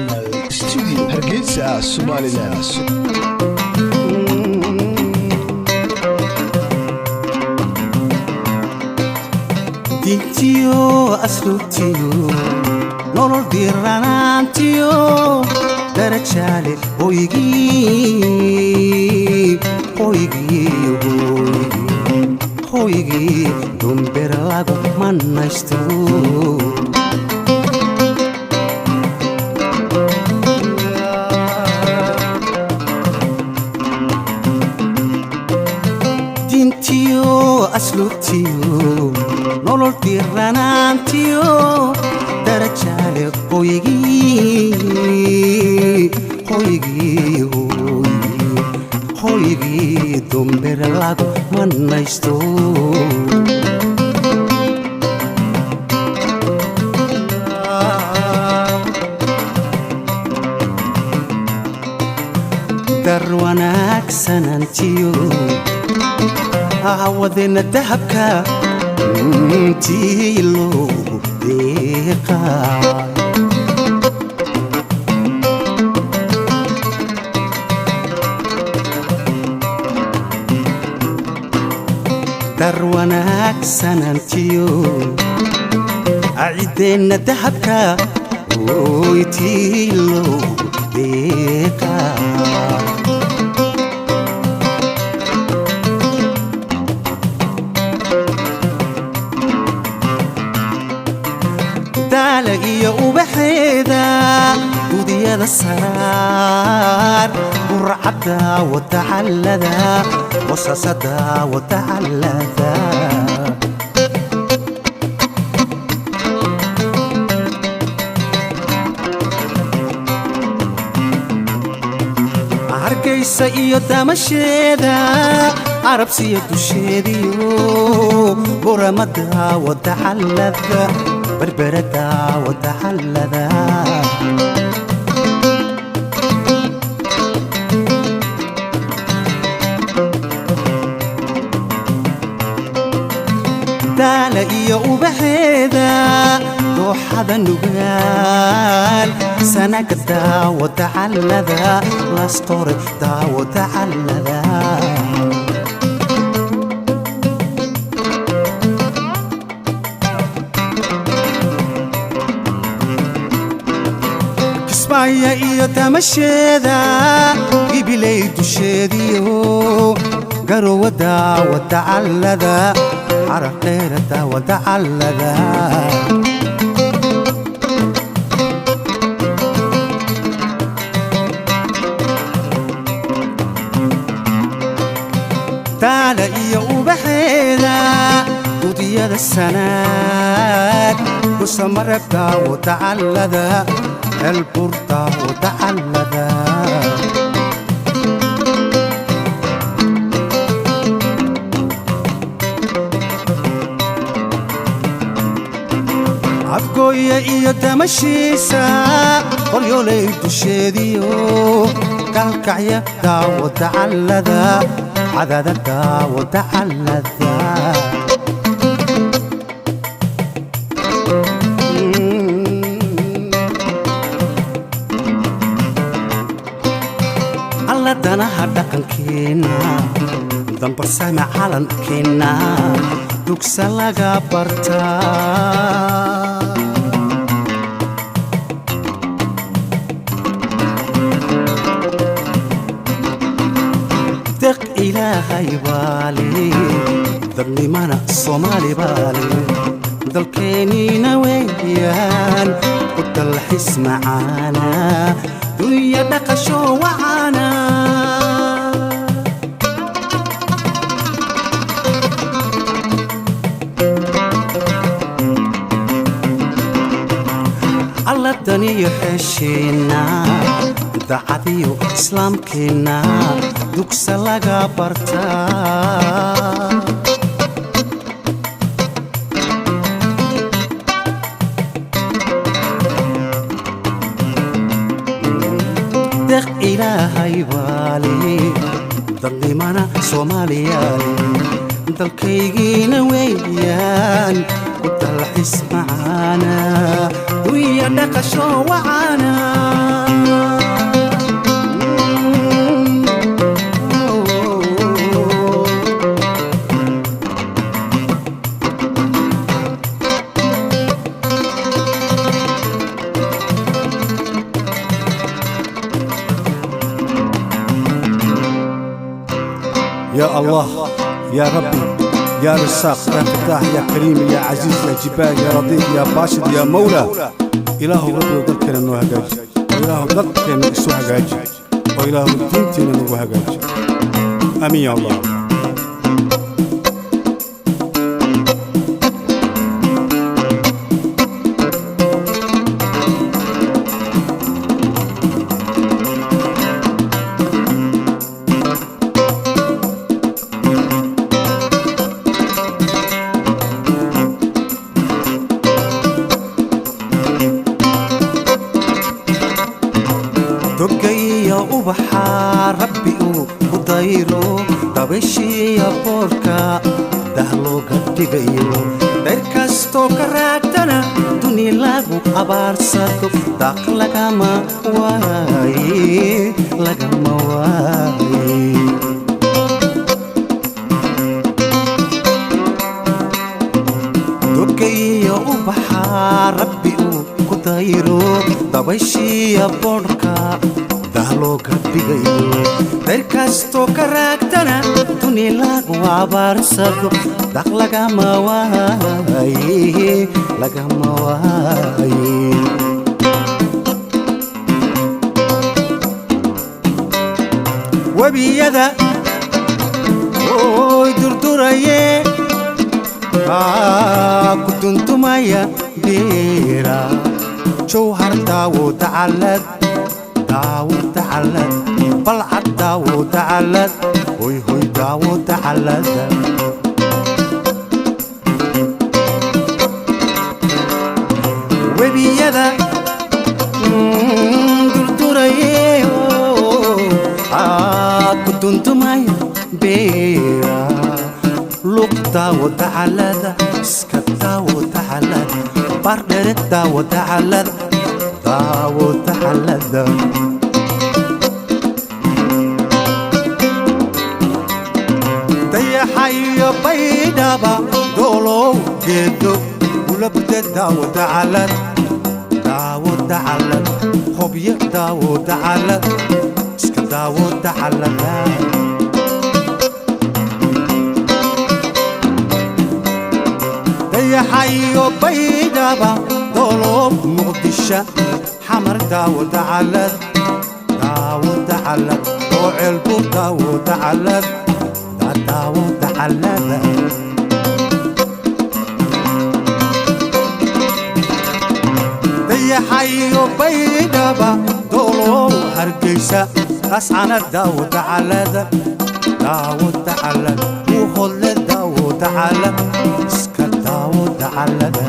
International Studio, Hargeysa, Somaliland. Diintiyo asluubtiyo nolol diiranaantiyo darajaale hoygii, hoygii, hoygii, hoygii dumber lagu manaysto. Diintiyo asluubtiyo nolol diiranaantiyo darajaale hoygii, hoygii, hoygii, hoygii dumber lagu manaysto. Dar wanaagsanantiyo hawadeenna dahabka tii loogu deeqay. Dar wanaagsanantiyo ciddeenna dahabka oytii loogu deeqay. Daala iyo ubaxeeda gudiyada saraar, burcadda watacallada, wasasada watacallada. Hargaysa iyo damasheeda, Carabsiya dusheediyo buramada watacallada, berberada watacallada. Daala iyo ubaxeeda dooxada nugaal, sanaga daawatacallada, lasqore daawatacallada. Kismaayo iyo damasheeda, gibilay dusheediyo garowa daawatacallada, xaraqdheera daawatacallada. Daala iyo ubaxeeda gudiyada sanaag, dhusamareb daawatacallada, elbur daawatacallada. Afgooya iyo damashiisa, qoryoley dusheediyo kalkacya daawatacallada, cadada daawatacallada. Alla danaha dhaqankeenna, dambarsame calankeenna, dugsa laga bartaa. Deq Ilaahay baale, dadnimana Soomaali baale, dalkeenniina weeyaan ku dalxis macaana, dunya dhaqasho wacaana. Alla daniyo xesheenna, dacadiyo islaamkeenna, dugsa laga bartaa. Deq Ilaahay baale, dadnimana Soomaaliyaale, dalkaygiina weeyaan ku dalxis macaana. Dunya dhaqasho wacaana. يا الله، يا ربي، يا رزاق، يا فتاح، يا كريم، يا عزيز، يا جبال، يا رضيع، يا باشد، يا مولى. Ilaahu Rabbiyow, dalkeena noo hagaaji. Oo Ilaahu, dalkeena isu hagaaji. Oo Ilaahu, diinteena nagu hagaaji. Amiin ya Allah. Doga iyo ubaxa Rabbi uu ku dayro, dabayshiiyo boorka dah looga dhigayo, dayr kastoo ka raagtana duni lagu abaarsado, daaq lagama waaye, lagama waaye. Doga iyo ubaxa Rabbi uu ku dayro, dabayshiiyo boodhka dah looga dhigayo, dayr kastoo ka raagtana duni lagu abaarsado, daq lagama waaye, lagama waaye. Webiyada oy durduraye ku duntumaya beera, Jowhar daawo dacalad, daawo dacalad, Balcad daawo dacalad, hoy hoy daawo dacalada. Webiyada durduraye ku duntumaya beera, Luq daawo dacalada, iska daawo dacalada, Bardhere daawo dacalada, daawo dacalada. Dayaxa iyo Baydhaba, Doolow, Geedo, Ulabde daawo dacalad, daawo dacalad, Hobyo daawo dacalad, iska daawo dacalada. Dayaxa iyo Baydhaba, Doolow, Muqdisho, Xamar daawo dacalad, daawo dacalad, oo Ceelbu daawo dacalad, daawo dacalada. Dayaxa iyo Baydhaba, Doolow, Hargeysa, Lascana daawo dacalada, daawo dacalad, Buuhodle daawo dacalad, iska daawo dacalada.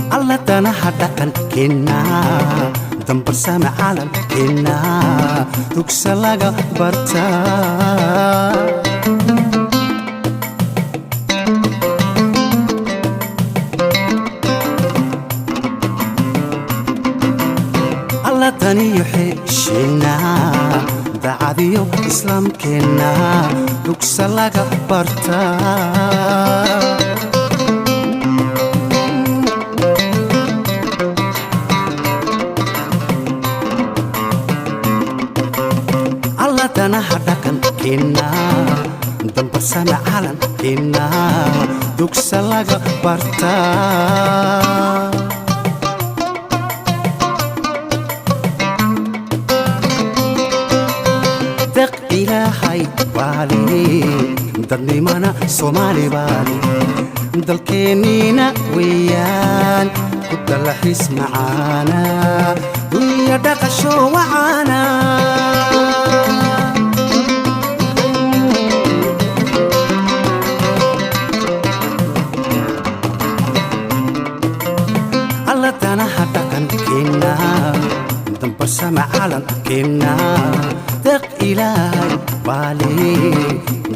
Alla danaha dhaqankeena, dambarsame calankeena, dugsa laga bartaa. Alla daniyo xeshiina, dacadiyo islaamkeenna, dugsa laga bartaa. Alla danaha dhaqankeena, dambarsame calankeena, dugsa laga bartaa. Deq Ilaahay baale, dadnimana Soomaali baale, dalkeenniina weeyaan ku dalaxis macaana, dunya dhaqasho wacaana. Alla danaha dhaqankeenna, dambasama calankeenna, deq Ilaahay baale,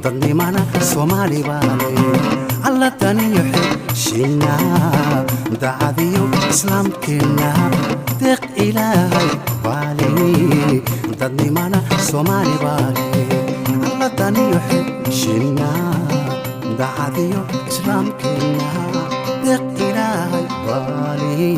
dadnimana Soomaali baale. Alla daniyo xeshiina, dacadiyo islaamkeenna, deq Ilaahay baale, dadnimana Soomaali baale. Alla daniyo xeshiina, dacadiyo islaamkeenna, deq Ilaahay baale.